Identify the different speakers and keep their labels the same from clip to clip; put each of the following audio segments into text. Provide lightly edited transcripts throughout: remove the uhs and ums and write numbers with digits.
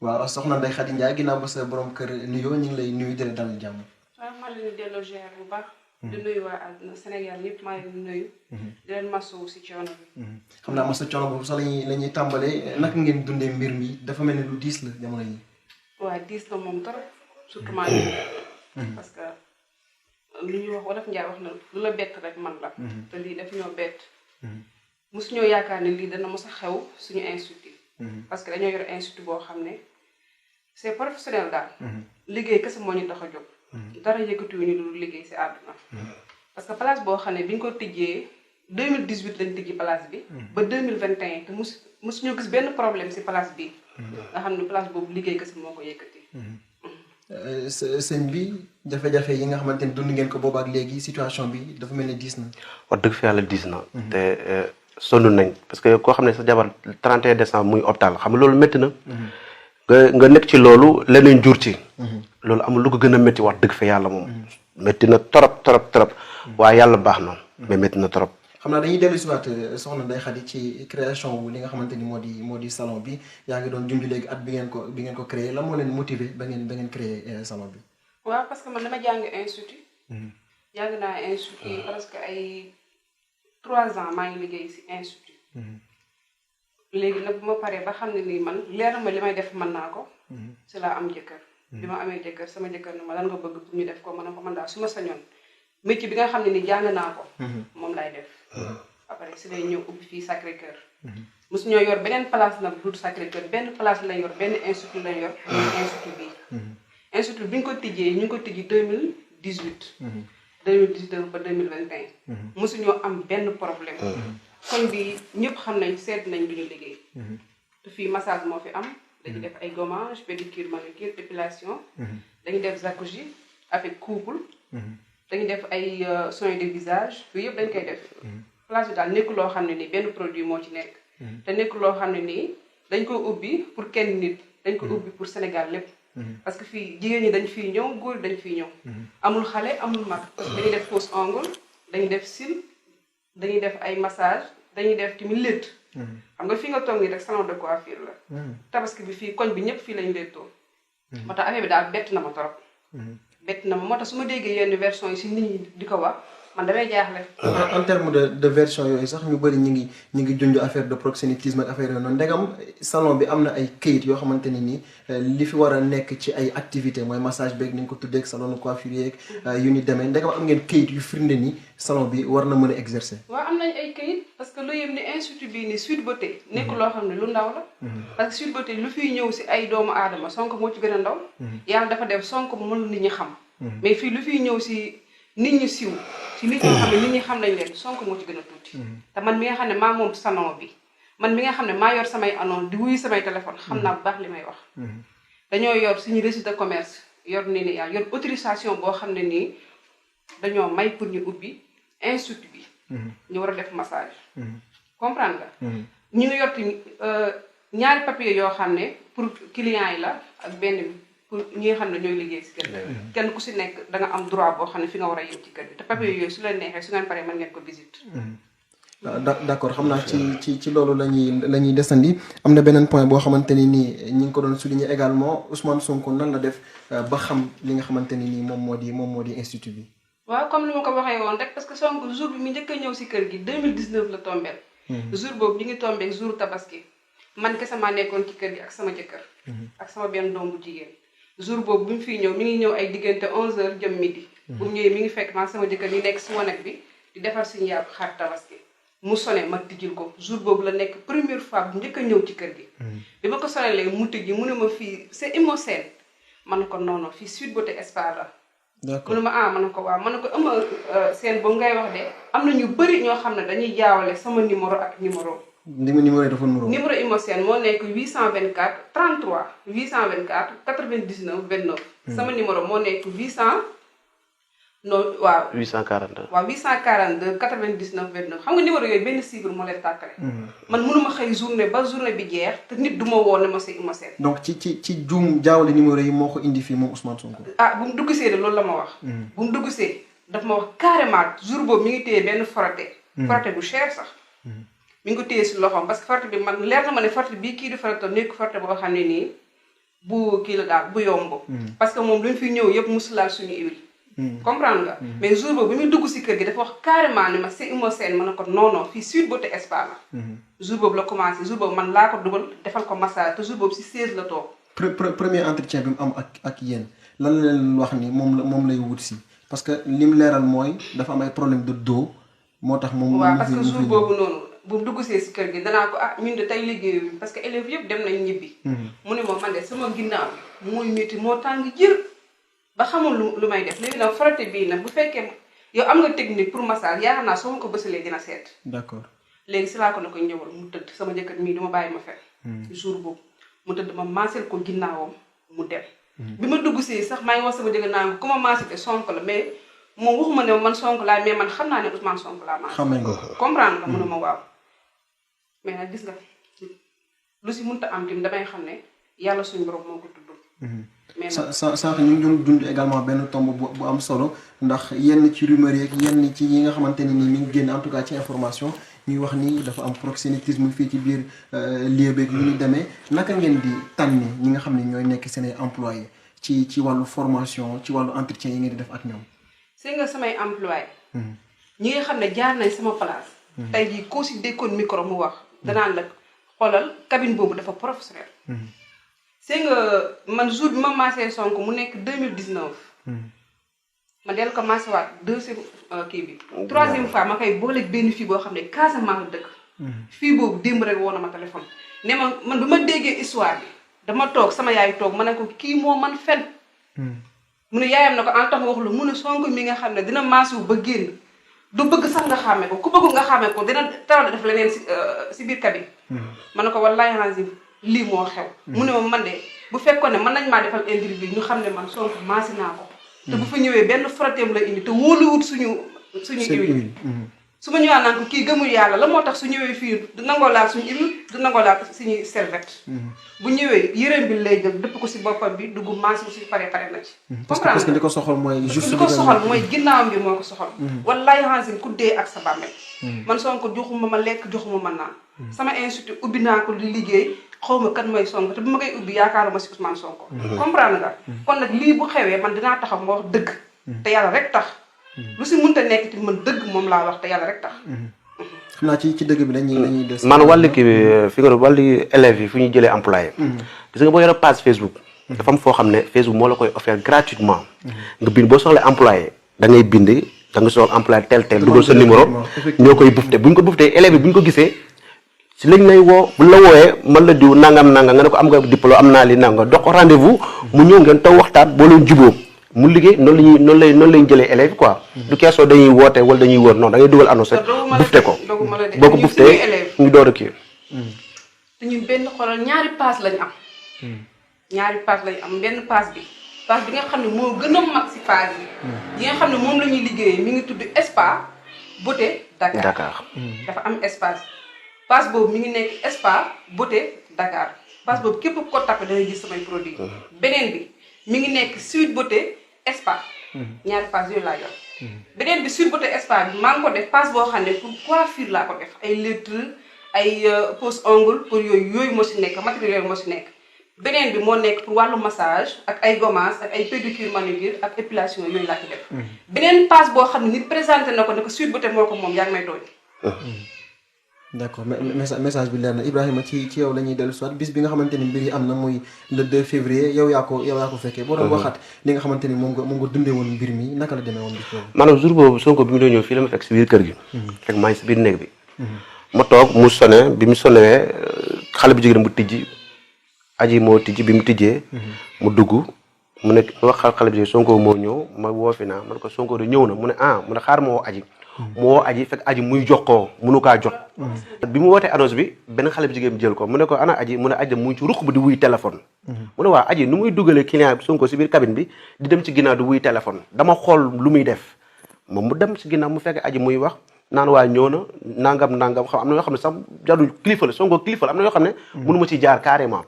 Speaker 1: waaw soxna Ndeye Khady Ndiaye ginnaaw ba sa borom kër nuyoo ñu ngi lay nuyu di la dalal jàmm.
Speaker 2: waaw maa leen di delloo ziar bu baax. di nuyu waa àdduna Sénégal yëpp maa leen di nuyu. di leen masawu si coono bi.
Speaker 1: xam naa masa coono boobu sax la ñuy tàmbalee naka ngeen dundee mbir mi dafa mel ni lu diis la jamono yi.
Speaker 2: waaw diis la moom trop surtout maa ngi parce que lu ñuy wax wolof Njaay wax na lu la bett rek man la. te lii daf ñoo bett. mosu ñoo yaakaar ne lii dana mos a xew suñu institut. parce que dañoo yor institut boo xam ne c'est professionnel daal. liggéey kese moo ñu tax a jóg. dara yëkkatiwuñu lu liggéey si àdduna. parce que place boo xam ne bi ñu ko tijjee 2018 lañ tijji place bi. ba 2021 te mosu ñoo gis benn problème si place bi. nga xam ne place boobu liggéey kese moo ko yëkkati.
Speaker 1: sëñ bi jafe-jafe yi nga xamante ni dund ngeen ko boobu ak léegi situation bi dafa mel ni diis na.
Speaker 3: wax dëgg fi yàlla diis na. te sonn nañ parce que koo xam ne sa jabar 31 décembre muy hôpital xam nga loolu métti na. nga nekk ci loolu leneen jur ci. loolu amul lu ko gën a métti wax dëgg fa yàlla moom. métti na trop. waaye yàlla baax na. mais métti na trop.
Speaker 1: xam naa dañuy dellu si waat soxna Ndeye Khady ci création wu li nga xamante ni moo di salon bi yaa ngi doon junj léegi at bi ngeen ko créé lan moo leen motivé ba ngeen créé salon bi.
Speaker 2: waaw parce que man dama jàng institut. jàng naa institut presque ay 3 ans maa ngi liggéey si institut. léegi nag bu ma paree ba xam ne nii man leer na ma li may def mën naa ko. si laa am jëkkër. bi ma amee jëkkër sama jëkkër ne ma lan nga bëgg pour ñu def ko ma ne ko man daal su ma sañoon métier bi nga xam ne ni jàng naa ko. moom laay def. après si lay ñëw ubbi fii Sacré Cœur. mosu ñoo yor beneen place nag bu dul Sacré Cœur benn place lañ yor benn institut lañ yor. institut bii. institut bi ñu ko tijjee ñu ngi ko tijji 2018. 2019 ba 2021. mosu ñoo am benn problème. koñ bi ñëpp xam nañ seet nañ lu ñu liggéey. te fii massage moo fi am. dañuy def ay gommage pédicure manucure épilation. dañuy def jacuzzi avec couple. dañuy def ay soins de visage yooyu yëpp dañ koy def. place bi daal nekk loo xam ne nii benn produit moo ci nekk. te nekk loo xam ne nii dañ ko ubbi pour kenn nit dañ ko ubbi pour Sénégal lépp. parce que fii jigéen ñi dañ fiy ñëw góor dañ fiy ñëw. amul xale amul mag parce que dañuy def fausse ongle dañuy def cils dañuy def ay massage dañuy def tamit létt. xam nga fii nga toog nii rek salon de coiffure la. tabaski bi fii koñ bi ñëpp fii lañ léttoo. moo tax affaire bi daal bett na ma trop. bett na ma moo tax su ma déggee yenn version yi si nit ñi di ko wax man damay jaaxle.
Speaker 1: en terme de version yooyu sax ñu bëri ñu ngi junj affaire de proxénétisme ak affaire yooyu noonu ndegam salon bi am na ay këyit yoo xamante ni nii li fi war a nekk ci ay activité mooy massage beeg ni ñu ko tuddee ak salon de coiffure yeeg yu ni demee ndegam am ngeen këyit yu firnde ni salon bi war na mën a exercer.
Speaker 2: waaw am nañ ay këyit parce que lu yem ni institut bii ni Sweet Beauté nekk loo xam ne lu ndaw la. parce que Sweet Beauté lu fiy ñëw si ay doomu aadama Sonko moo ci gën a ndaw. yàlla dafa def Sonko mën nit ñi xam. mais fii lu fiy ñëw si nit ñi siw si nit ñi xam ne nit ñi xam nañ leen Sonko moo ci gën a tuuti. te man mi nga xam ne maa moom salon bi man mi nga xam ne maa yor samay annonce di wuyu samay téléphone xam naa bu baax li may wax. dañoo yor suñu registre de commerce yor ni ni yor autorisation boo xam ne nii dañoo may pour ñu ubbi institut bi. ñu war a def massage. comprendre nga. ñu ngi yor tamit ñaari papier yoo xam ne pour clients yi la ak benn bi pour ñi nga xam ne ñooy liggéey si kër gi. kenn ku si nekk da nga am droit boo xam ne fi nga war a yem ci kër gi te papier yooyu su leen neexee su ngeen paree mën ngeen ko visite.
Speaker 1: d'accord xam naa ci loolu la ñuy desandi am na beneen point boo xamante ni nii ñi ngi ko doon souligner également Ousmane Sonko nan la def ba xam li nga xamante ni nii moom moo di institut bi.
Speaker 2: waaw comme ni ma ko waxee woon rek parce que Sonko jour bi mu njëkk a ñëw si kër gi 2019 la tombeel. jour boobu ñu ngi tombeek jour tabaski man kese maa nekkoon ci kër gi ak sama jëkkër. ak sama benn doom bu jigéen. jour boobu bi mu fiy ñëw mi ngi ñëw ay diggante 11h jëm midi. bu mu ñëwee mi ngi fekk man sama jëkkër ñu nekk si wanag bi di defar suñu yàpp xar tabaski. mu sone ma tijjil ko jour boobu la nekk première fois bu njëkk a ñëw ci kër gi. bi ma ko sonee léegi mu tijji mu ne ma fii c'est Imosène man ko non non fii Sweet Beauté Spa la. d'accord mu ne ma man ko waaw man ko Imosène boobu ngay wax de am na ñu bëri ñoo xam ne dañuy jaawale sama numéro ak numéro.
Speaker 1: numéro yi dafa numéro.
Speaker 2: numéro Imosène moo nekk 824 33 824 99 29. sama numéro moo nekk 800. non waaw
Speaker 3: 842.
Speaker 2: waaw 842 99 29 xam nga numéro yooyu benn cible moo leen tàkkale. man mënuma xëy journée ba journée bi jeex te nit du ma woo ne ma c'est Imosène.
Speaker 1: donc ci juum jaawale numéro yi moo ko indi fii moom Ousmane Sonko.
Speaker 2: bu mu dugg see de loolu la ma wax. bu mu dugg see daf ma wax carrément jour boobu mi ngi téye benn frotté. frotté bu cher sax. mi ngi ko téye si loxoom parce que frotté bi man leer na ma ne frotté bii kii di frotté nekk frotté boo xam ne nii bu kii la daal bu yomb. parce que moom lu ñu fi ñëw yëpp musu laal suñu huile. comprendre nga. mais jour boobu bi muy dugg si kër gi dafa wax carrément ni ma c'est Imosène ma ne ko non fii Sweet Beauté Spa la. jour boobu la commencé jour boobu man laa ko dugal defal ko massage te jour boobu si 16 la toog.
Speaker 1: premier entretien bi mu am ak yéen lan la leen wax ni moom lay wut si parce que lim leeral mooy dafa am ay problème de dos moo tax moom.
Speaker 2: waaw parce que jour boobu noonu bu dugg see si kër gi danaa ko ñun de tey liggéeyuñu parce que élèves yëpp dem nañ ñibbi. mu ne ma man de sama ginnaaw mooy métti moo tàng jër ba xamul lu may def léegi nag frotté bii nag bu fekkee yow am nga technique pour massage yaakaar naa soo ma ko bësalee dina seet.
Speaker 1: d'accord
Speaker 2: léegi si laa ko ne ko ñëwal mu tëdd sama jëkkër mii dama bàyyi ma fen jour boobu mu tëdd ma maasel ko ginnaawam mu dem. bi ma dugg si sax maa ngi wax sama jëkkër naa ko ku ma maasel te Sonko la mais moom waxuma ne man Sonko laa mais man xam naa ne Ousmane Sonko laa maasel.
Speaker 1: xam nañ ko
Speaker 2: comprendre nga mu ne ma waaw. mais nag gis nga lu si mënta am tamit damay xam ne yàlla suñu borom moo ko tudd. mais nag
Speaker 1: sànq ñu ngi doon dund également benn tomb bu am solo ndax yenn ci rumeur yeeg yenn ci yi nga xamante ni mi ngi génn en tout cas ci information ñuy wax ni dafa am proxénétisme fii ci biir lieu beeg lu ñu demee naka ngeen di tànni ñi nga xam ne ñooy nekk seen ay employés ci wàllu formation ci wàllu entretien yi ngeen di def ak ñoom.
Speaker 2: sëñ nga samay employés. ñi nga xam ne jaar nañ sama place. tey jii koo si dékkoon micro mu wax. danaan la xoolal cabine boobu dafa professionnel. c'est nga man jour bi ma maasee Sonko mu nekk 2019. ma dellu ko maasee waat deuxième kii bi. troisième fois ma koy booleeg benn fii boo xam ne Casamance la dëkk. fii boobu démb rek woo na ma téléphone. ne ma man bi ma déggee histoire bi dama toog sama yaay toog ma ne ko kii moo man fen. mu ne yaayam na ko en tant que wax lu mu ne Sonko mi nga xam ne dina maasu ba génn. du bëgg sax nga xàmme ko ku bëgg nga xàmme ko dina taral def leneen si biir cabine. ma ne ko wallahi hazim lii moo xew. mu ne ma man de bu fekkoon ne mën nañ maa defal interview ñu xam ne man Sonko maasi naa ko. te bu fa ñëwee benn frottéem la indi te wóoluwut suñu huile. su ma ñëwaat naan ko kii gëmul yàlla la moo tax su ñëwee fii du nangoo laal suñu huile du nangoo laal suñuy serviette. bu ñëwee yërëm bi lay jël dëpp ko si boppam bi dugg maasi bu si pare na ci.
Speaker 1: parce que li ko soxal mooy. juste
Speaker 2: li ko soxal mooy ginnaawam bi moo ko soxal. wallahi hazim ku dee ak sa bàmmeel. man Sonko joxuma ma lekk joxuma ma naan. sama institut ubbi naa ko di liggéey xaw ma kan mooy Sonko te bu ma koy ubbi yaakaaruma si Ousmane Sonko. comprendre nga kon nag lii bu xewee man dinaa taxaw ma wax dëgg. te yàlla rek tax. lu si mënta nekk ci man dëgg moom laa wax te yàlla rek tax.
Speaker 1: xam naa ci dëgg bi dañuy des.
Speaker 3: man wàllu kii bi fi nga wàllu élèves yi fu ñuy jëlee employé. gis nga boo yore page Facebook. dafa am foo xam ne Facebook moo la koy offert gratuitement. nga bind boo soxlee employé da ngay bind da nga soxla employé tel dugal sa numéro. ñoo koy bufte bu ñu ko buftee élèves yi bu ñu ko gisee si lañ lay woo bu la wooyee man la diw nangam nga ne ko am nga diplôme am naa li nanga dox ko rendez-vous mu ñëw ngeen toog waxtaan boo leen jubóo. mu liggéey noonu lañuy jëlee élèves quoi. du keesoo dañuy woote wala dañuy wër non da ngay dugal annonce bufte ko boo ko buftee ñu door a kii.
Speaker 2: te ñun benn xoolal ñaari pass lañ am. ñaari pass lañ am benn pass bi nga xam ne moo gën a mag si pass yi nga xam ne moom la ñuy liggéeyee mi ngi tudd Spa Beauté Dakar. dafa am espace pass boobu mi ngi nekk Spa Beauté Dakar pass boobu képp ko tapé da ngay gis samay produit beneen bi mi ngi nekk Sweet Beauté Spa. ñaari pass yooyu laa yor. beneen bi Sweet Beauté Spa bi maa ngi ko def pass boo xam ne pour coiffure laa ko def ay lettres ay pose ongle pour yooyu moo si nekk matériel yooyu moo si nekk. beneen bi moo nekk pour wàllu massage ak ay gommage ak ay pédicure manucure ak épilation yooyu laa ci def. beneen pass boo xam ne nit présenté na ko ne ko Sweet Beauté moo ko moom yaa ngi may tooñ.
Speaker 1: d'accord message bi leer na Ibrahima ci yow la ñuy dellu soit bis bi nga xamante ni mbir yi am na muy le 2 février yow yaa ko fekkee boo doon waxaat li nga xamante ni moom nga dundee woon mbir mi naka la demee woon bis boobu.
Speaker 3: maanaam jour boobu Sonko bi mu doon ñëw fii la ma fekk si biir kër gi. fekk maa ngi si biir néeg bi. ma toog mu sonné bi mu sonné xale bu jigéen bu tijji aji moo tijji bi mu tijjee. mu dugg mu ne wax xale bu jigéen Sonko moo ñëw ma woo fi naa ma ne ko Sonko de ñëw na mu ne mu ne xaar ma woo aji. mu woo aji fekk aji muy jox ko munu kaa jot. bi mu wootee annonce bi benn xale bu jigéen jël ko mu ne ko ana aji mu ne aji mu ci ruq bi di wuy téléphone. mu ne waa aji nu muy dugalee client Sonko si biir cabine bi di dem ci ginnaaw di wuy téléphone dama xool lu muy def moom mu dem si ginnaaw mu fekk aji muy wax naan waa ñëw na nangam xam am na yoo xam ne sax jarul kilifa la Sonko kilifa la am na yoo xam ne mënu ma ci jaar carrément.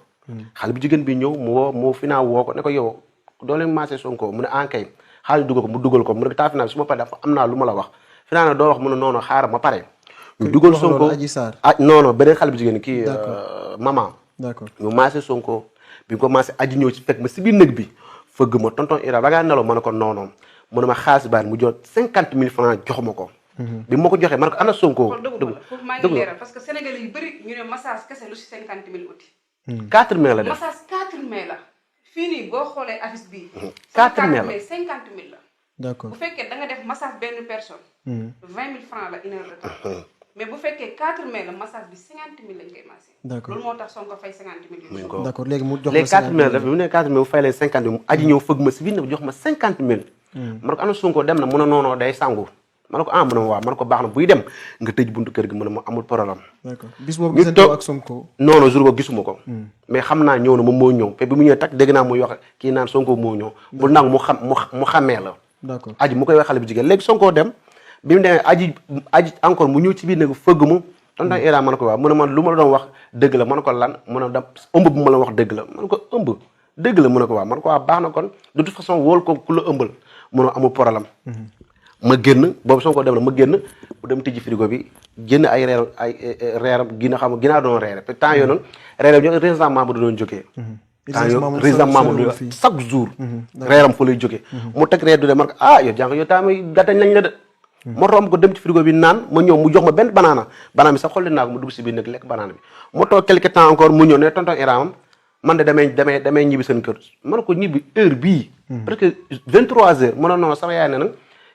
Speaker 3: xale bu jigéen bi ñëw mu fi naa woo ko ne ko yow doo leen maasee Sonko mu ne ankay xaalis dugal ko mu ne taa fi naa su ma paree dafa am naa lu ma la wax fi naa ne doo wax mu ne noonu xaaral ma pare ñu dugal Sonko non beneen xale bu jigéen kii maman
Speaker 1: d'accord
Speaker 3: ñu maasee Sonko bi commencé aji ñëw ci fekk ma si biir nëg bi fëgg ma tonton Ira ba ngaa nelaw ma ne ko non mu ne ma xaalis baar mu jot 50 000 francs jox ma ko. bi ma ko joxee ma ne ko ana Sonko.
Speaker 2: foofu maa ngi leeral parce que Sénégalais yu bëri ñu ne massage kese lu si 50 000 uti.
Speaker 3: 4 mai la def
Speaker 2: massage 4 mai la. fii nii boo xoolee affiche bii.
Speaker 3: 4 mai la
Speaker 2: 50 000 la.
Speaker 1: d'accord
Speaker 2: bu fekkee da nga def massage benn personne. 20 000 francs la une heure de temps. mais bu fekkee 4 mai la massage bi 50 000 lañ koy massé.
Speaker 1: d'accord
Speaker 2: loolu moo tax Sonko fay 50 000 yu
Speaker 1: d'accord léegi mu jox
Speaker 3: les 4 mai la def bi mu ne 4 mai bu fay leen 50 000 mu aji ñëw fëgg ma si biir na jox ma 50 000. ma ne ko ana Sonko dem na mu ne non day sangu. ma ne ko mu ne waaw ma ne ko baax na buy dem nga tëj buntu kër gi mu ne ma amul problème.
Speaker 1: d'accord bis boobu gisante ak Sonko.
Speaker 3: non jour boobu gisuma ko. mais xam naa ñëw na moom moo ñëw te bi mu ñëwee tak dégg naa muy wax kii naan Sonko moo ñëw. bul nangu mu xamee la.
Speaker 1: d'accord
Speaker 3: aji mu koy wax xale bu jigéen léegi Sonko dem bi mu demee aji encore mu ñëw ci biir nag fëgg mu. tonton Ira ma ne ko waaw mu ne man lu ma la doon wax dëgg la ma ne ko lan mu ne da ëmb bu ma la wax dëgg la ma ne ko ëmb dëgg la mu ne ko waaw ma ne ko waaw baax na kon de toute façon wóol ko ku la ëmbal mu ne amul problème. ma génn boobu Sonko dem na ma génn bu dem tijji frigo bi génn ay reeram ginnaaw doon reere te temps yoo noonu reeram ñoo résident membre doon jógee temps yoo résident membre chaque jour reeram fa lay jógee mu teg reer du de man ko yow jànq yow temps may gàttañ lañ la de ma romb ko dem ci frigo bi naan ma ñëw mu jox ma benn banana bi sax xolli naa ko mu dugg si biir nag lekk banana bi mu toog quelque temps encore mu ñëw ne tonton Iram man de damay ñibbi seen kër ma ne ko ñibbi heure bii parce que 23 heures mu ne non sama yaay ne nag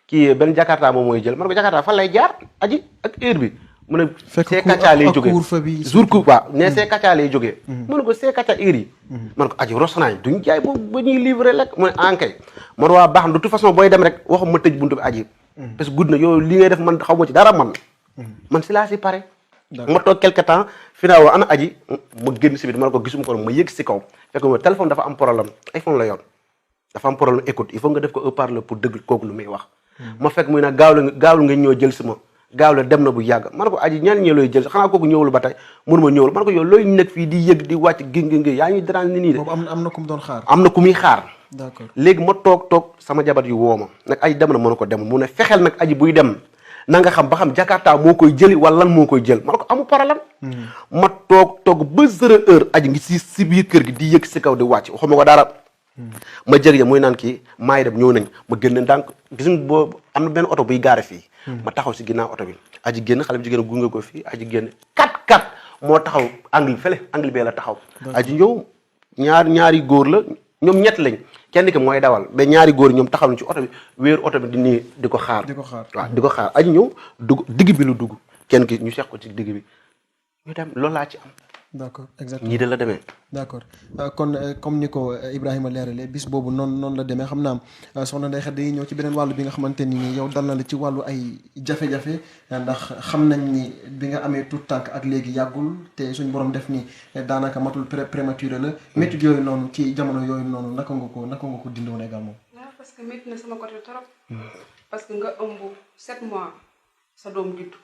Speaker 3: kii benn Jakarta moom mooy jël man ko Jakarta fan lay jaar aji ak heure bi mu ne see kàccaa lay jógee jour ku waaw ne see kàccaa lay jógee mu ne ko see kàccaa heure yi man ko aji rosnaañ duñ jaay boobu ba ñuy livrer lekk mu ne ankay man waa baax na de toute façon booy dem rek waxum ma tëj buntu bi aji parce que gudd na yow li ngay def man xaw ma ci dara man si laa si pare ma toog quelque temps finaaw ana aji ma génn si biir ma ne ko gisuma ko ma yëg si kaw fekk ma téléphone dafa am problème iPhone la yor dafa am problème écoute il faut nga def ko haut-parleur pour dëgg kooku lu muy wax ma fekk muy nag gaawlu nga ñëw jël si ma gaawlu dem na bu yàgg ma ne ko aji ñaan ñee looy jël xanaa kooku ñëwul ba tey mënuma ñëwul ma ne ko yow looy nekk fii di yëg di wàcc gi yaa ñuy dérange ni nii de
Speaker 1: am na ku mu doon xaar
Speaker 3: am na ku muy xaar
Speaker 1: d'accord
Speaker 3: léegi ma toog sama jabar yu woo ma nag aji dem na mën na ko dem mu ne fexeel nag aji buy dem na nga xam ba xam Jakarta moo koy jëli wala lan moo koy jël ma ne ko amul problème ma toog ba 0 heure aji ngi si biir kër gi di yëg si kaw di wàcc waxuma ko dara ma jëg muy naan kii maay dem ñëw nañ ma génn ndànk gis nga boo am na benn oto buy gaare fii ma taxaw si ginnaaw oto bi aji génn xale bi jigéen gunge ko fii aji génn 4x4 moo taxaw angle bi fële angle bee la taxaw aji ñëw ñaari góor la ñoom ñett lañ kenn ki mooy dawal ba ñaari góor ñoom taxaw na ci oto bi wéeru oto bi di ko xaar waaw di ko xaar aji ñëw dugg digg bi lu dugg kenn ki ñu seex ko ci digg bi ñu dem loolu laa ci am
Speaker 1: d'accord exactement
Speaker 3: ñii de la demee
Speaker 1: d'accord kon comme ni ko Ibrahima leerale bis boobu noonu la demee xam naa soxna Ndeye Khady dañuy ñëw ci beneen wàllu bi nga xamante ni yow dal na la ci wàllu ay jafe-jafe ndax xam nañ ni bi nga amee tout tànk ak léegi yàggul te suñ borom def ni daanaka matul prématuré la métti yooyu noonu ci jamono yooyu noonu naka nga ko dindoon également.
Speaker 2: waaw parce que métti na sama côté trop. parce que nga ëmb 7 mois sa doom juddu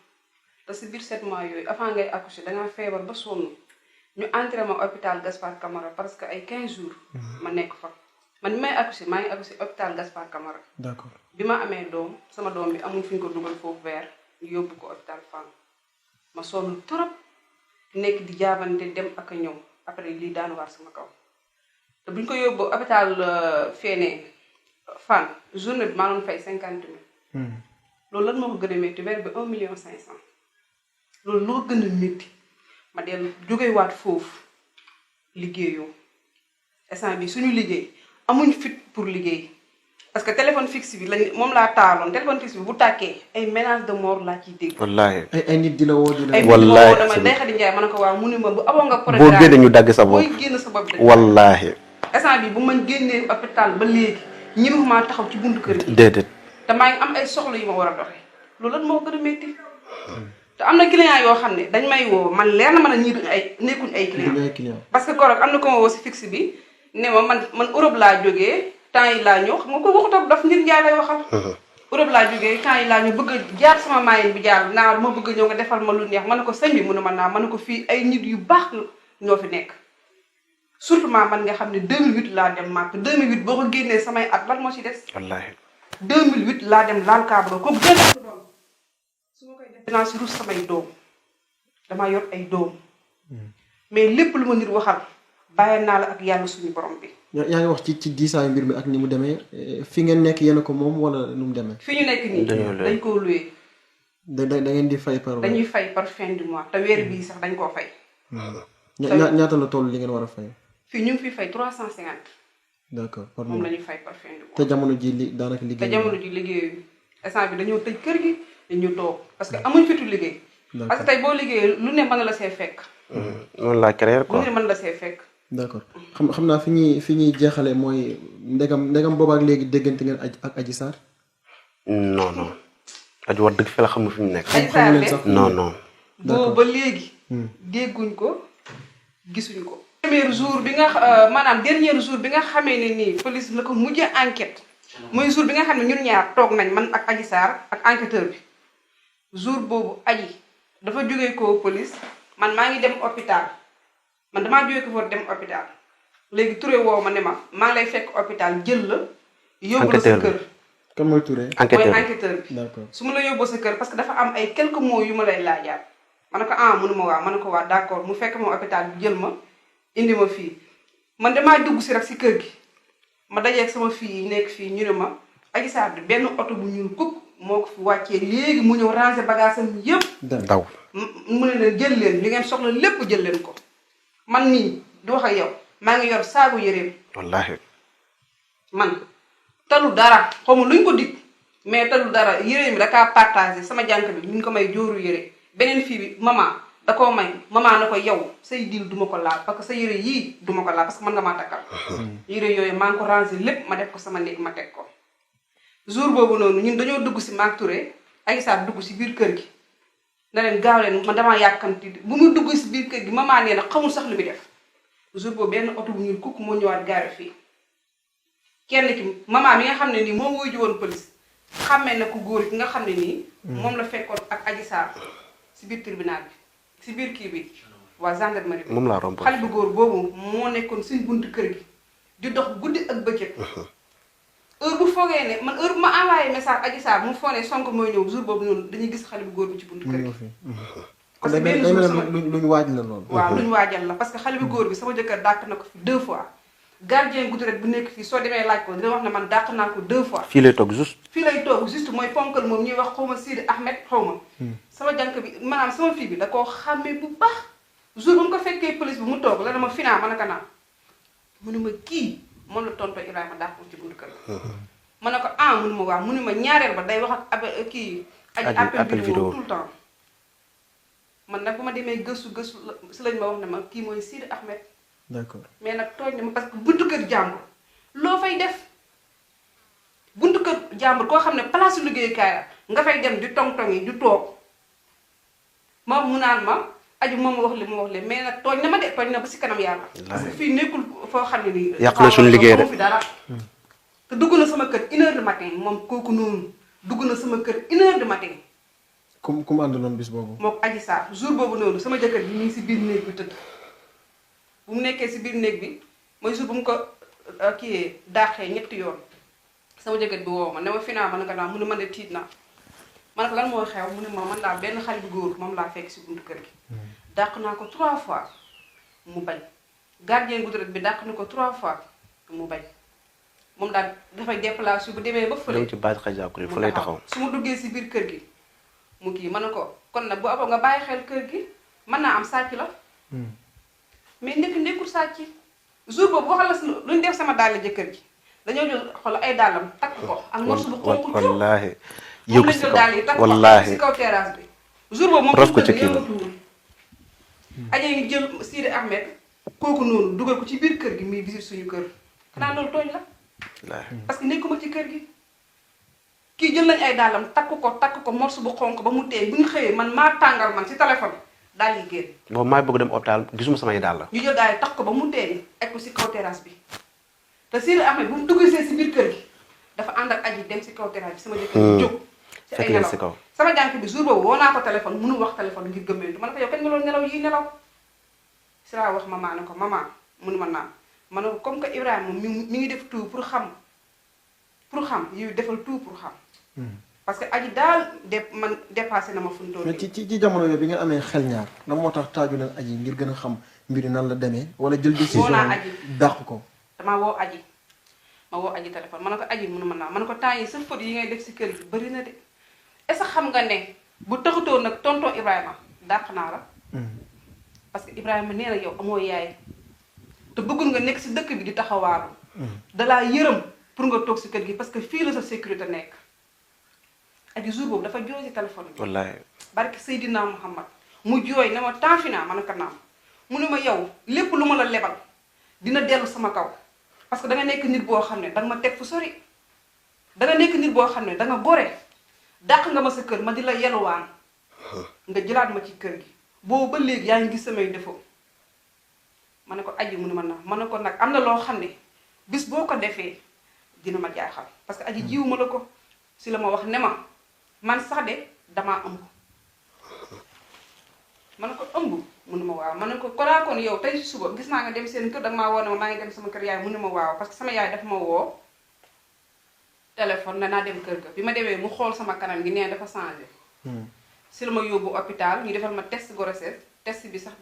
Speaker 2: te si biir 7 mois yooyu avant ngay accoucher dangaa feebar ba sonn. ñu entré ma hôpital Gaspard Camara parce que ay 15 jours. ma nekk fa man bi may accouché maa ngi accouché hôpital Gaspard Camara.
Speaker 1: d'accord
Speaker 2: bi ma amee doom sama doom bi amul fi ñu ko dugal foofu weer ñu yóbbu ko hôpital Fann ma sonn trop nekk di jaabante dem ak a ñëw après lii daan waar sama kaw te bu ñu ko yóbbu hôpital feenee Fann journée bi maa doon fay 50 000. loolu lan moo ko gën a métti weer bi 1 million 500 loolu loo gën a métti. ma dellu jógewaat foofu liggéeyoo instant bi suñu liggéey amuñ fit pour liggéey parce que téléphone fixe bi lañ moom laa taaloon téléphone fixe bi bu tàkkee ay menaces de mort laa ciy dégg.
Speaker 3: wallaahi
Speaker 1: ay nit di la woo di la.
Speaker 3: wallaahi
Speaker 2: dama Ndeye Khady Ndiaye ma ne ko waaw mu ne ma bu aboo nga.
Speaker 3: boo génne ñu dagg sa bopp
Speaker 2: booy génn sa bopp.
Speaker 3: wallaahi.
Speaker 2: instant bi bu ma génnee hôpital ba léegi ñëw maa taxaw ci buntu kër gi.
Speaker 3: déedéet.
Speaker 2: te maa ngi am ay soxla yu ma war a doxee loolu lan moo gën a métti. te am na client yoo xam ne dañ may woo man leer na ma ne ñii duñ ay nekkuñ ay client parce que koroog am na ko ma woo si fixe bi ne ma man Europe laa jógee temps yi laa ñëw xam nga ko waxutam daf ngir njaay lay waxal. Europe laa jógee temps yi laa ñëw bëgg a jaar sama maayin bi jaar naa ma bëgg a ñëw nga defal ma lu neex ma ne ko sëñ bi mu ne ma naa ma ne ko fii ay nit yu baax ñoo fi nekk surtout man nga xam ne 2008 laa dem màkk 2008 boo ko génnee samay at lan moo ci des.
Speaker 3: wallaahi.
Speaker 2: 2008 laa dem laal Kaaba ko gën a doom su ma koy def dinaa si rus samay doom damaa yor ay doom mais lépp lu ma nit waxal bàyyi naa la ak yàlla suñu borom bi.
Speaker 1: yaa ngi wax ci diisaayu mbir mi ak ni mu demee fi ngeen nekk yéen a ko moom wala nu mu demee.
Speaker 2: fi ñu nekk nii dañ koo loué.
Speaker 1: da ngeen di fay par.
Speaker 2: dañuy fay par fin du mois te weer bii sax dañ koo fay.
Speaker 1: ñaata la toll li ngeen war a fay.
Speaker 2: fii ñu ngi fi fay 350.
Speaker 1: d'accord par
Speaker 2: moom la ñuy fay par fin du mois.
Speaker 1: te jamono ji daanaka liggéey.
Speaker 2: te jamono ji liggéey instant bi dañoo tëj kër gi ñu toog parce que amuñ fitu liggéey. parce que tey boo liggéeyee lu ne mën na la see fekk.
Speaker 3: noonu laa créer quoi
Speaker 2: lu ne mën la see fekk.
Speaker 1: d'accord xam naa fi ñuy jeexale mooy ndegam boobaak léegi déggante ngeen ak Adji Sarr.
Speaker 3: non Adji wax dëgg fi la xam fi mu nekk.
Speaker 2: Adji Sarr de
Speaker 3: non.
Speaker 2: boobu ba léegi. dégguñ ko gisuñ ko. premier jour bi nga maanaam dernier jour bi nga xamee ne nii police la ko mujjee enquête mooy jour bi nga xam ne ñun ñaar toog nañ man ak Adji Sarr ak enquêteur bi jour boobu Adji dafa jógee ko police man maa ngi dem hôpital man damaa jógee ko foofu dem hôpital léegi Touré woo ma ne ma maa ngi lay fekk hôpital jël la. yóbbu la sa kër.
Speaker 1: kan mooy Touré.
Speaker 2: enquêteur bi
Speaker 1: d'accord
Speaker 2: su ma la yóbboo sa kër parce que dafa am ay quelques mots yu ma lay laajaat ma ne ko mënuma waa ma ne ko waa d'accord mu fekk ma hôpital bi jël ma indi ma fii man damaa dugg si rek si kër gi ma dajeeg sama fii yi nekk fii ñu ne ma Adji Sarr bi benn oto bu ñuul kukk moo ko fi wàccee léegi mu ñëw ranger bagage am yëpp.
Speaker 3: daw
Speaker 2: mu ne leen jël leen li ngeen soxla lépp jël leen ko man nii di wax ak yow maa ngi yor saagu yëreem.
Speaker 3: wallaahi.
Speaker 2: man talu dara xaw ma luñ ko dig mais talu dara yére mi da kaa partagé sama jànk bi ñu ko may jóoru yére beneen fii bi maman da koo may maman na ko yow say diil duma ko laal parce que sa yére yii duma ko laal parce que mën nga maa takkal. yére yooyu maa ngi ko rangé lépp ma def ko sama néeg ma teg ko. jour boobu noonu ñun dañoo dugg si Maak Touré Adji Sarr dugg si biir kër gi na leen gaaw leen man damaa yàkkamti bu mu dugg si biir kër gi maman nee na xamul sax lu muy def jour boobu benn oto bu ñuul kukk moo ñëwaat gaare fii. kenn ki maman mi nga xam ne nii moo wuyu woon police xàmmee na ku góor ki nga xam ne nii. moom la fekkoon ak Adji Sarr si biir tribunal bi si biir kii bi waa gendarmerie bi.
Speaker 3: moom laa romb
Speaker 2: xale bu góor boobu moo nekkoon suñ buntu kër gi di dox guddi ak bëccëg. heure bu foogee ne man heure bu ma envoyé message Adji Sarr mu foog ne Sonko mooy ñëw jour boobu noonu dañuy gis xale bu góor bi ci buntu kër gi. parce que benn jour sama
Speaker 1: luñ waaj la loolu.
Speaker 2: waaw luñ waajal la parce que xale bu góor bi sama jëkkër dàq na ko fi 2 fois. gardien guddi rek bu nekk fii soo demee laaj ko dina wax ne man dàq naa ko 2 fois.
Speaker 3: fii lay toog juste.
Speaker 2: fii lay toog juste mooy ponkal moom ñuy wax xaw ma Sidi Ahmed xaw ma. sama jànk bi maanaam sama fii bi da koo xàmmee bu baax jour bu mu ko fekkee police bi mu toog la dama finaa ma ne ko naan mu ne ma kii moom la tonton Ibrahima dàq ci buntu kër ma ne ko mu ne ma waaw mu ne ma ñaareel ba day wax ak appel kii. appel vidéo tout le temps. man nag bu ma demee gëstu si lañ ma wax ne ma kii mooy Sidi Ahmed.
Speaker 1: d'accord
Speaker 2: mais nag tooñ na ma parce que buntu kër jàmbur loo fay def buntu kër jàmbur koo xam ne place su liggéeyukaay la nga fay dem di tong-tong yi di toog moom mu naan ma aju moom wax li mu wax li mais nag tooñ na ma de tooñ na ba si kanam yàlla. parce que fii nekkul foo xam ne nii.
Speaker 3: yàq na suñu liggéey de
Speaker 2: fi dara. te dugg na sama kër 1h du matin moom kooku noonu dugg na sama kër 1h du matin.
Speaker 1: ku mu àndaloon bis boobu.
Speaker 2: moom Adji Sarr jour boobu noonu sama jëkkër bi ñu ngi si biir néeg bi tëdd. bu mu nekkee si biir néeg bi mooy jour bu mu ko kii daaxee ñetti yoon sama jëkkër bi woo ma ne ma finaa ma ne ko naa mu ne man de tiit naa ma ne ko lan moo xew mu ne ma man laa benn xale bu góor moom laa fekk si buntu kër gi. dàq naa ko 3 fois mu bañ gardien guddi bi dàq na ko 3 fois mu bañ moom daal dafay déplacé bu demee ba fële.
Speaker 3: dem ci base Khadjakuri fu lay taxaw.
Speaker 2: su ma duggee si biir kër gi mu kii ma ne ko kon nag bu aboo nga bàyyi xel kër gi mën naa am sàcc la. mais nekkul sàcc jour boobu waxal la si lu ñu def sama dàll jëkkër ji dañoo jël xool ay dàllam takk ko ak morso bu xonk cu
Speaker 3: wallaahi
Speaker 2: moom lañ jël dàll yi takk ko si kaw terrasse bi jour boobu moom
Speaker 3: rof ko ci kii
Speaker 2: yëngatuwul aje ngi jël Sidi Ahmed kooku noonu dugal ko ci biir kër gi muy visite suñu kër xanaa loolu tooñ la parce que nekkuma ci kër gi kii jël nañ ay dàllam takk ko morso bu xonk ba mu teey bu ñu xëyee man maa tàngal man si téléphone daal yi génn.
Speaker 3: boobu maa bëgg dem hôpital gisuma samay daal la.
Speaker 2: ñu jël daal tax ko ba mu teey ak ko si kaw terrasse bi te Sidi Ahmed bu mu duggsee si biir kër gi dafa ànd ak Adji dem si kaw terrasse bi sama jëkkër jóg. si ay nelaw
Speaker 3: si kaw.
Speaker 2: sama jànk bi jour boobu woo naa ko téléphone mënu wax téléphone ngir gëmmeentu ma ne ko yow kañ nga loolu nelaw yii nelaw si laa wax maman ne ko maman mënu ma naan ma ne ko comme que Ibrahima moom mi ngi def tout pour xam yow defal tout pour xam. parce que Adji daal man dépassé na ma fu mu toll
Speaker 1: mais ci jamono yooyu bi nga amee xel ñaar lan moo tax taaju leen Adji ngir gën a xam mbiri nan la demee wala jël décision
Speaker 2: woo naa aji
Speaker 1: dàq ko.
Speaker 2: damaa woo aji ma woo aji téléphone ma ne ko aji mënu ma naa ma ne ko temps yi sa faute yi ngay def si kër gi bëri na de est ce que xam nga ne bu taxutoo nag tonton Ibrahima dàq naa la parce que Ibrahima nee na yow amoo yaay te bëggul nga nekk si dëkk bi di taxawaalu dalaa yërëm pour nga toog si kër gi parce que fii la sa sécurité nekk aji jour boobu dafa jooy si téléphone bi
Speaker 3: wallaahi
Speaker 2: barke Seydina Muhammad mu jooy ne ma temps fi naa ma ne ko naam mu ne ma yow lépp lu ma la lebal dina dellu sama kaw parce que da nga nekk nit boo xam ne danga ma teg fu sori da nga nekk nit boo xam ne da nga gore dàq nga ma sa kër ma di la yeluwaan nga jëlaat ma ci kër gi boobu ba léegi yaa ngi gis samay défaut ma ne ko aji mu ne ma naa ma ne ko nag am na loo xam ne bis boo ko defee dina ma jaaxal parce que aji jiwu ma la ko si la ma wax ne ma man sax de damaa ëmb ma ne ko ëmb mu ne ma waaw ma ne ko konaa kon yow tey si suba gis naa nga dem seen kër danga maa woo ne ma maa ngi dem sama kër yaay mu ne ma waaw parce que sama yaay dafa ma woo téléphone ne naa dem kër ga bi ma demee mu xool sama kanam gi nee dafa changé si la ma yóbbu hôpital ñu defal ma test grossesse test bi sax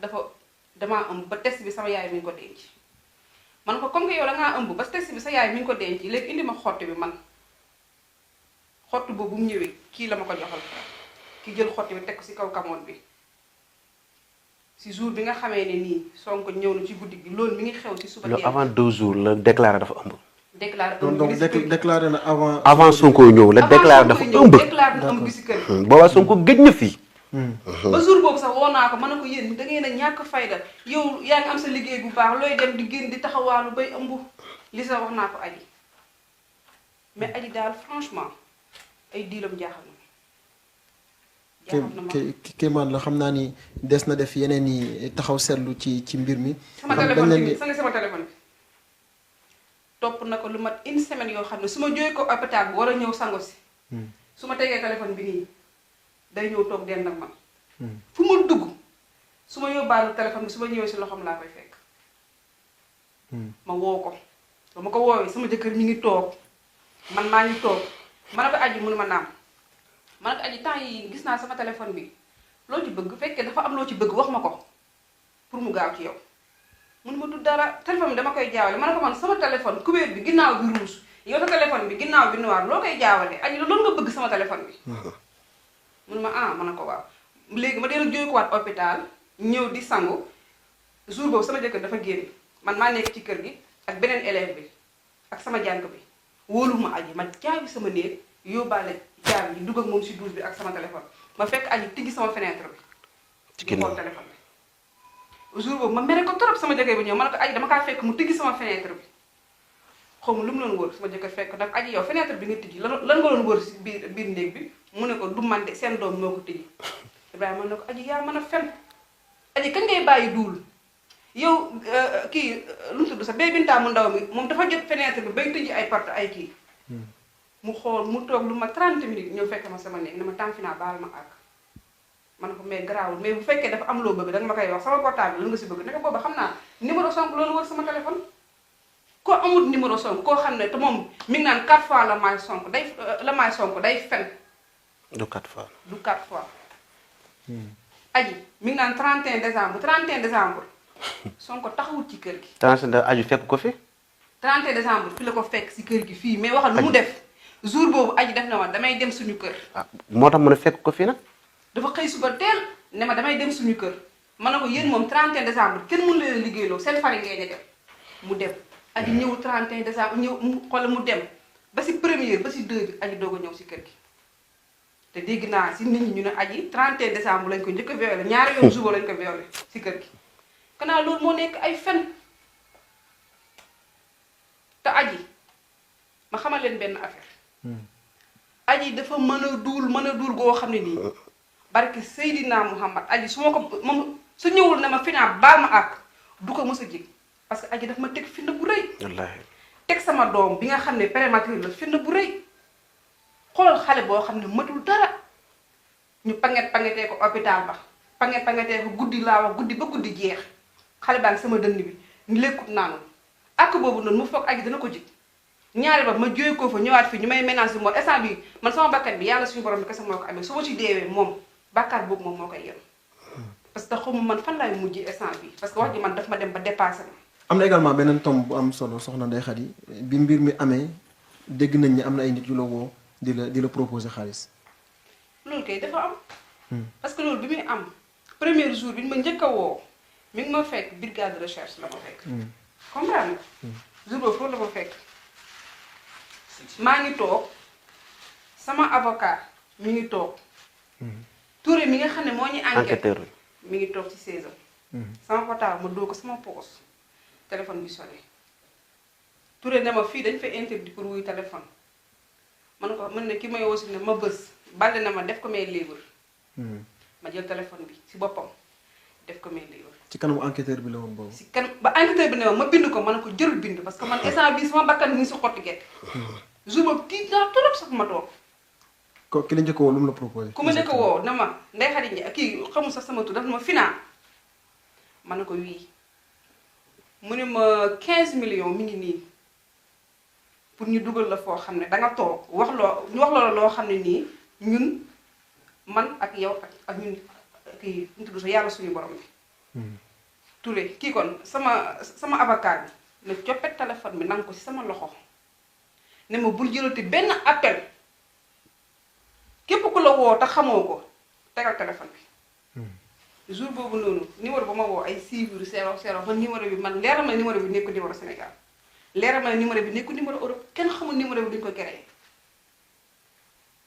Speaker 2: damaa ëmb ba test bi sama yaay mi ngi ko denc man ko comme que yow dangaa ëmb ba test bi sa yaay mi ngi ko denc léegi indi ma xott bi man xott boobu mu ñëwee kii la ma ko joxal ki jël xott bi teg ko si kaw kamoon bi si jour bi nga xamee ne nii Sonko ñëw na ci guddi gi loolu mi ngi xew si suba
Speaker 3: loolu avant 2 jours la déclaré dafa ëmb.
Speaker 2: déclaré
Speaker 1: donc déclaré na avant.
Speaker 3: avant Sonko ñëw la déclaré dafa ëmb.
Speaker 2: déclaré na ëmb gi si kër gi.
Speaker 3: boobaa Sonko gëj na fii.
Speaker 2: ba jour boobu sax woo naa ko ma ne ko yéen da ngeen a ñàkk fayda yow yaa ngi am sa liggéey bu baax looy dem di génn di taxawaalu bay ëmb li sa wax naa ko aji mais aji daal franchement ay diilam jaaxal na
Speaker 1: kéemaan la xam naa ni des na def yeneen i taxaw seetlu ci mbir mi.
Speaker 2: sama téléphone bi sama téléphone bi topp na ko lu mat une semaine yoo xam ne su ma jógee ko hôpital bi war a ñëw sango si su ma tegee téléphone bi nii day ñëw toog dend ak man fu ma dugg su ma yóbbaalu téléphone bi su ma ñëwee si loxoom laa koy fekk ma woo ko ba ma ko woowee sama jëkkër mi ngi toog man maa ngi toog ma ne ko aji mënu ma naam ma ne ko aji temps yi gis naa sama téléphone bi loo ci bëgg fekkee dafa am loo ci bëgg wax ma ko pour mu gaaw ci yow mun ma du dara téléphone bi dama koy jaawale ma ne ko man sama téléphone couvert bi ginnaaw bi rouge yow sa téléphone bi ginnaaw bi noir loo koy jaawale aji loolu nga bëgg sama téléphone bi mun ma ah ma ne ko waaw léegi ma dee jóge ko waat hôpital ñëw di sangu jour boobu sama jëkkër dafa génn man maa nekk ci kër gi ak beneen élève bi ak sama jànk bi wóolu ma aji ma caabi sama néeg yóbbaale caabi yi dugg ak moom si douche bi ak sama téléphone ma fekk aji tijji sama fenêtre bi ci xool téléphone bi jour boobu ma mere ko trop sama jëkkër bi ñëw ma ne ko aji dama kaa fekk mu tijji sama fenêtre bi xaw ma lu mu doon wër sama jëkkër fekk nag aji yow fenêtre bi nga tijji lan nga doon wër si biir néeg bi mu ne ko du man de seen doom moo ko tijji Ibrahima ne ko aji yaa mën a fen aji kañ ngay bàyyi duul yow kii lu mu tudd sax bee bintaa mu ndaw mi moom dafa jot fenêtre bi bay tijji ay porte ay kii mu xool mu toog lu ma 30 minutes ñëw fekk ma sama néeg ne ma temps fi naa baal ma àgg ma ne ko mais garaawul mais bu fekkee dafa am loo bëgg danga ma koy wax sama portable lan nga si bëgg ne ko booba xam naa numéro Sonko loolu wër sama téléphone koo amul numéro Sonko koo xam ne te moom mi ngi naan 4 fois la maay Sonko day fen
Speaker 3: du 4 fois.
Speaker 2: du 4 fois aji mi ngi naan 31 décembre Sonko taxawul ci kër gi
Speaker 3: 31 aju fekk ko fi.
Speaker 2: 31 décembre fi la ko fekk si kër gi fii mais waxal lu mu def jour boobu aji def na ma damay dem suñu kër
Speaker 3: ah moo tax mën a fekk ko fii nag.
Speaker 2: dafa xëy suba teel ne ma damay dem suñu kër ma ne ko yéen moom 31 décembre kenn mënu leen liggéeyloo seen fari ngeen dem mu dem aji ñëw 31 décembre ñëw xool mu dem ba si première ba si deux bi aji doog a ñëw si kër gi te dégg naa si nit ñi ñu ne aji 31 décembre lañ ko njëkk a violé ñaari yoon suba lañ ko violé si kër gi kanaa loolu moo nekk ay fen te aji ma xamal leen benn affaire aji dafa mën a duul goo xam ne nii barke Seydina Muhammad aji su ma ko moom su ñëwul ne ma finaa baal ma àkk du ko mës a jig parce que aji daf ma teg fitna bu rëy
Speaker 3: wallaahi.
Speaker 2: teg sama doom bi nga xam ne prématuré la fitna bu rëy xoolal xale boo xam ne matul dara ñu pangetee ko hôpital ba pangetee ko guddi laa wax guddi ba guddi jeex xale baa ngi sama dënn bi ñu lekkut naanul ak boobu noonu mu foog aji dana ko jig ñaari ba ma jóge ko fa ñëwaat fii ñu may ménage bi moo instant bi man sama bakkan bi yàlla suñu borom bi kese moo ko amee su ma ci deewee moom bàkkaar boobu moom moo koy yem parce que xamu man fan laay mujj instant bi parce que wax ji man daf ma dem ba dépassé ma.
Speaker 1: am na également beneen tomb bu am solo soxna Ndeye Khady bi mbir mi amee dégg nañ ni am na ay nit yu la woo di la proposer xaalis.
Speaker 2: loolu kay dafa am. parce que loolu bi muy am premier jour bi ñu ma njëkk a woo mi ngi ma fekk brigade de recherche la ma fekk. comprendre nga. jour boobu foofu la ma fekk. maa ngi toog sama avocat mi ngi toog. Touré mi nga xam ne moo ñu enquêteur mi ngi toog ci 16 ans. sama portable ma doo ko sama poos téléphone bi sonné Touré ne ma fii dañ fay interdit pour wuy téléphone man ne ki may woo si ne ma bës balde na ma def ko may livre ma jël téléphone bi si boppam def ko may livre
Speaker 1: ci kanamu enquêteur bi la woon boobu.
Speaker 2: si kan ba enquêteur bi ne ma bind ko ma ne ko jërul bind parce que man instant bii sama bakkan mi ngi si xotti gerte jour boobu tiit naa trop sax ma toog.
Speaker 1: ko ki la njëkk woo lu mu la proposé.
Speaker 2: ku ma njëkk woo na ma Ndeye Khady Ndiaye kii xamul sax sama tur daf ma finaa ma ne ko wii mu ne ma 15 millions mi ngi nii pour ñu dugal la foo xam ne danga toog ñu wax la loo xam ne nii ñun man ak yow ak ñun kii ñu tudd sax yàlla suñu borom bi. Touré kii kon sama avocat bi ne coppet téléphone bi nanga ko ci sama loxo ne ma bul jëlati benn appel képp ku la woo te xamoo ko tegal téléphone bi. jour boobu noonu numéro ba ma woo ay 6,00 man numéro bi man leeral ma numéro bi nekkul numéro Sénégal leeral ma numéro bi nekkul numéro Europe kenn xamul numéro bi duñ ko créé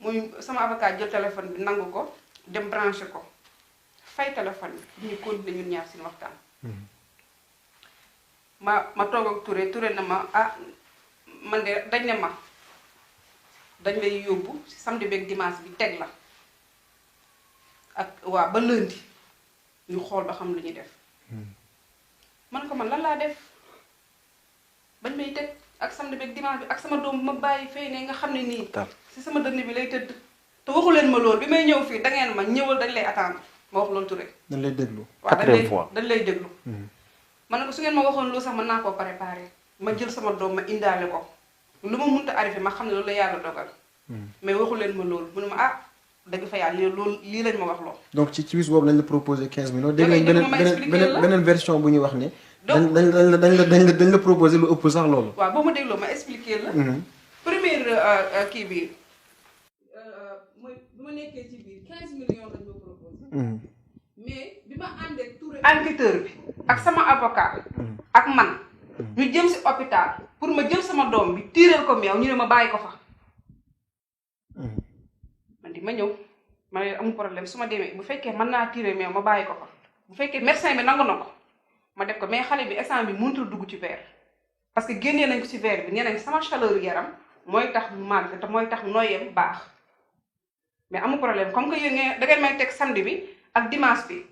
Speaker 2: muy sama avocat jël téléphone bi nangu ko dem branché ko fay téléphone bi ñu continuer ñun ñaar suñu waxtaan. ma toog ak Touré na ma man de dañ ne ma dañ lay yóbbu ci samedi beeg dimanche bi teg la ak waa ba lundi. ñu xool ba xam lu ñuy def man ko man lan laa def bañ may teg ak samedi beeg dimanche bi ak sama doom ma bàyyi fay ne nga xam ne nii si sama dënn bi lay tëdd te waxu leen ma loolu bi may ñëw fii da ngeen ma ñëwal dañ lay attendre ma wax loolu Touré.
Speaker 1: dañ lay déglu.
Speaker 3: quatrième fois
Speaker 2: dañ lay déglu. man ne ko su ngeen ma waxoon loolu sax mën naa koo préparé ma jël sama doom ma indaale ko lu ma mënta arrivé ma xam ne loolu la yàlla dogal. mais waxu leen ma loolu mu ne ma dëgg fa yàlla lii lañ ma wax loo. donc
Speaker 1: ci bis boobu lañ la proposé 15 millions. dégg nañ beneen version bu ñuy wax ne. dañ la proposé lu ëpp sax loolu.
Speaker 2: waaw boo ma dégloo ma expliqué la. première kii bi mooy bi ma nekkee ci biir 15 millions lañ ma proposé. mais bi ma àndee Touré enquêteur bi ak sama avocat. ak man. ñu jëm si hôpital pour ma jël sama doom bi tiireel ko meew ñu ne ma bàyyi ko fa. ma ñëw ma ne amul problème su ma demee bu fekkee mën naa tiré mais ma bàyyi ko fa bu fekkee médecin bi nangu na ko ma def ko mais xale bi instant bi mënutul dugg ci verre parce que génnee nañ ko ci verre bi nee nañ sama chaleur yaram mooy tax mu màgg te mooy tax nooyem baax mais amul problème comme que yéen da ngeen may teg samedi bi ak dimanche bi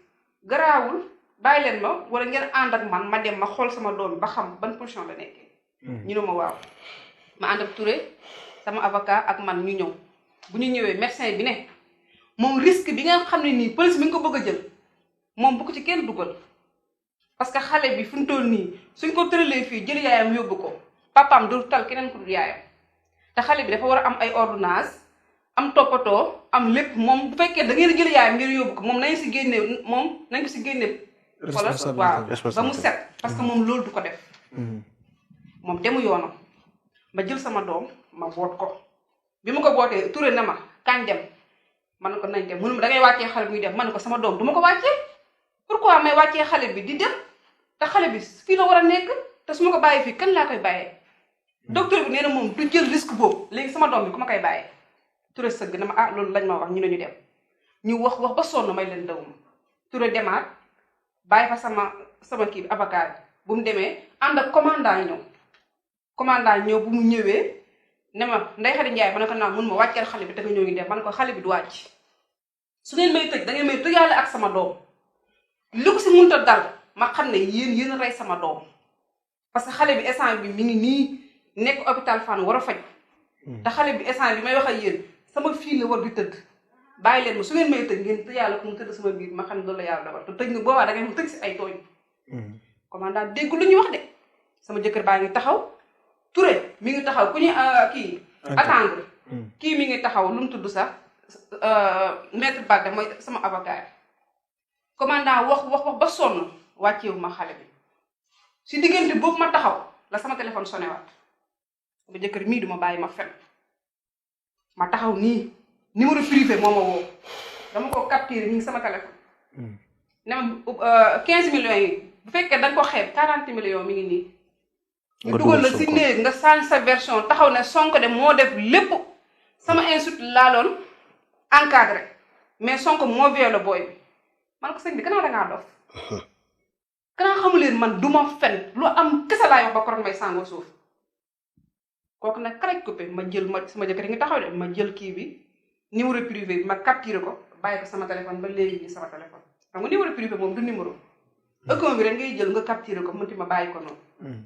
Speaker 2: garaawul bàyyi leen ma wala ngeen ànd ak man ma dem ma xool sama doom bi ba xam ban position la nekkee. ñu ne ma waaw ma ànd ak Touré sama avocat ak man ñu ñëw. bu ñu ñëwee médecin bi ne moom risque bi nga xam ne nii police mi nga ko bëgg a jël moom bu ko ci kenn dugal parce que xale bi fu mu toll nii suñ ko tëralee fii jël yaayam yóbbu ko papaam du tal keneen ku dul yaayam te xale bi dafa war a am ay ordonnance am toppatoo am lépp moom bu fekkee da ngeen jël yaayam ngeen yóbbu ko moom nañ si génne moom nañ ko si génne. wala waaw ba mu set parce que moom loolu du ko def. moom demu yoonam ma jël sama doom ma boot ko. bi ma ko bootee Touré na ma kañ dem man ko nañ dem mënuma da ngay wàccee xale bi muy dem man ko sama doom du ma ko wàccee pourquoi may wàccee xale bi di dem te xale bi fii la war a nekk te su ma ko bàyyee fii kan laa koy bàyyee docteur bi nee na moom du jël risque boobu léegi sama doom bi ku ma koy bàyyee Touré sëgg na ma loolu lañ ma wax ñu ne ñu dem ñu wax ba sonn may leen dawuma Touré demaat bàyyi fa sama kii avocat bi bu mu demee ànd ak commandant ñëw bu mu ñëwee ne ma Ndeye Khady Ndiaye ma ne ko naa mun ma wàcceel xale bi te nga ñëw ngi dem ma ne ko xale bi du wàcc su ngeen may tëj da ngeen may tëjaale ak sama doom lu ko si mënta dal ma xam ne yéen a rey sama doom parce que xale bi instant bi mi ngi nii nekk hôpital Fann war a faj te xale bi instant bi may wax ak yéen sama fii la war di tëdd bàyyi leen ma su ngeen may tëj ngeen tëjaale ko mu tëdd sama biir ma xam ne loolu la yàlla dogal te tëj nga boobaa da ngeen ma tëj si ay tooñ commandant dégg lu ñuy wax de sama jëkkër baa ngi taxaw Touré mi ngi taxaw ku ñu kii attendre kii mi ngi taxaw lu mu tudd sax maître Balde mooy sama avocat commandant wax ba sonn wàcceewu ma xale bi si diggante boobu ma taxaw la sama téléphone sonné waat sama jëkkër mii duma bàyyi ma fen ma taxaw nii numéro privé moo ma woo dama ko capturé mi ngi sama téléphone ne ma 15 millions yi bu fekkee da nga ko xeeb 40 millions mi ngi nii ñu dugal la si néeg nga sànni sa version taxaw ne Sonko de moo def lépp sama insulte laaloon encadré mais Sonko moo violé booy bi man ko sëñ bi kanaa dangaa dof kanaa xamuleen man duma fen lu am kese laay wax ba koroon may sàngoo suuf kooku nag karaj coupé ma jël ma sama jëkkër ngi taxaw de ma jël kii bi numéro privé bi ma capturé ko bàyyi ko sama téléphone ba léegi nii sama téléphone xam nga numéro privé moom du numéro ëkkam bi rek ngay jël nga capturé ko mënti ma bàyyi ko noonu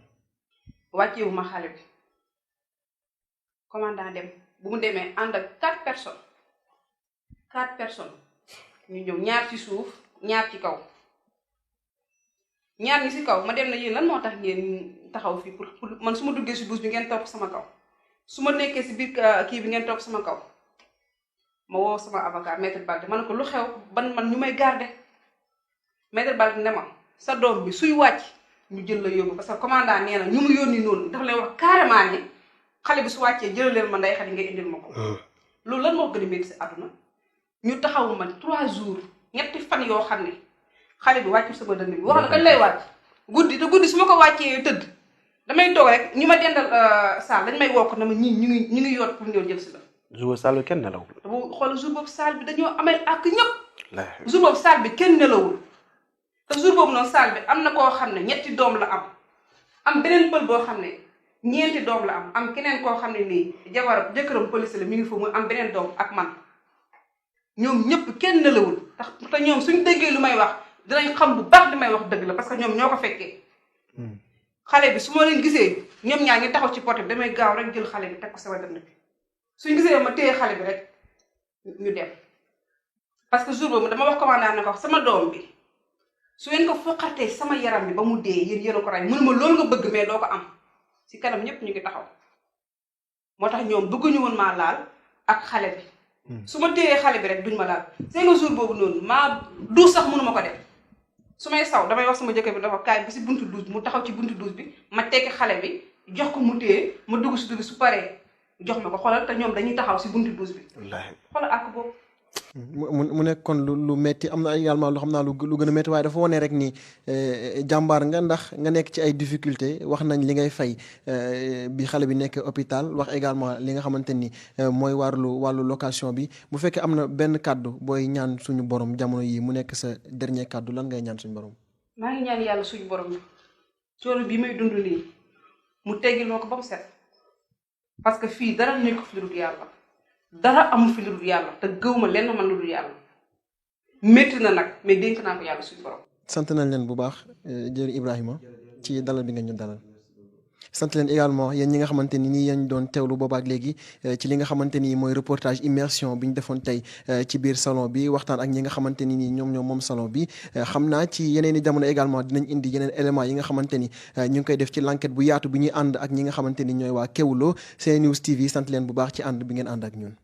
Speaker 2: wàcceewu ma xale bi commandant dem bu mu demee ànd ak 4 personnes ñu ñëw ñaar ci suuf ñaar ci kaw ñaar ñi ci kaw ma dem na yéen lan moo tax ngeen taxaw fii pour man su ma duggee si douche bi ngeen topp sama kaw su ma nekkee si biir kii bi ngeen topp sama kaw ma woo sama avocat maître Balde ma ne ko lu xew ban man ñu may garder maître Balde ne ma sa doom bi suy wàcc ñu jël la yóbbu parce que commandant nee na ñu mu yónni noonu dafa leen wax carrément ni xale bi su wàccee jël leen ma Ndeye Khady ngay indil ma ko. loolu lan moo gën a métti si àdduna ñu taxawu ma 3 jours ñetti fan yoo xam ne xale bi wàccul sama dënn bi wax na kañ lay wàcc guddi te guddi su ma ko wàccee tëdd damay toog rek ñu ma dendal saal dañ may wokk na ma ñii ñu ngi yoot pour ñëw jël si la.
Speaker 3: jour saal bi kenn nelawul.
Speaker 2: bu xool jour boobu saal bi dañoo amee ak ñëpp. jour boobu saal bi kenn nelawul. te jour boobu noonu saal bi am na koo xam ne ñetti doom la am beneen pël boo xam ne ñeenti doom la am keneen koo xam ne nii jëkkëram police la mi ngi fa mu am beneen doom ak man ñoom ñëpp kenn nelawul te ñoom suñ déggee lu may wax dinañ xam bu baax li may wax dëgg la parce que ñoom ñoo ko fekkee. xale bi su ma leen gisee ñoom ñaar ngi taxaw ci poté bi damay gaaw rek jël xale bi teg ko sama dënn bi suñ gisee ma téye xale bi rek ñu dem parce que jour boobu dama wax commandant ne ko sama doom bi. su ngeen ko foqatee sama yaram bi ba mu dee yéen a ko rey mënuma loolu nga bëgg mais doo ko am si kanam ñëpp ñu ngi taxaw moo tax ñoom bëgguñu woon maa laal ak xale bi su ma téyee xale bi rek duñ ma laal c'est nga jour boobu noonu maa duus sax mënuma ko def su may saw damay wax sama jëkkër bi dafa kaay bi si buntu douche mu taxaw ci buntu douche bi ma tekki xale bi jox ko mu téye ma dugg si dugg su paree jox ma ko xoolal te ñoom dañuy taxaw si buntu douche bi xoolal ak boobu
Speaker 1: mu nekk kon lu metti am na également lu xam naa lu gën a metti waaye dafa wane rek ni jàmbaar nga ndax nga nekk ci ay difficulté wax nañ li ngay fay bi xale bi nekk hôpital wax également li nga xamante ni mooy wàllu location bi bu fekkee am na benn kàddu booy ñaan suñu borom jamono yi mu nekk sa dernier kàddu lan ngay ñaan suñu borom.
Speaker 2: maa ngi ñaan yàlla suñu borom coono bi may dund nii mu teggil ma ko ba mu set parce que fii dara nekk fi lu dul yàlla. dara amu fi lu dul yàlla te gëw ma lenn man lu dul yàlla métti na nag mais dénk naa ko yàlla suñu borom.
Speaker 1: sant nañ leen bu baax jërë Ibrahima ci dalal bi nga ñu dalal sant leen également yéen ñi nga xamante ni nii yéen doon teewlu boobaak léegi ci li nga xamante ni mooy reportage immersion bi ñu defoon tey ci biir salon bi waxtaan ak ñi nga xamante ni nii ñoom moom salon bi xam naa ci yeneen i jamono également dinañ indi yeneen éléments yi nga xamante ni ñu ngi koy def ci l'enquête bu yaatu bi ñuy ànd ak ñi nga xamante ni ñooy waa Kewoulo SeneNews TV sant leen bu baax ci ànd bi ngeen ànd ak ñun.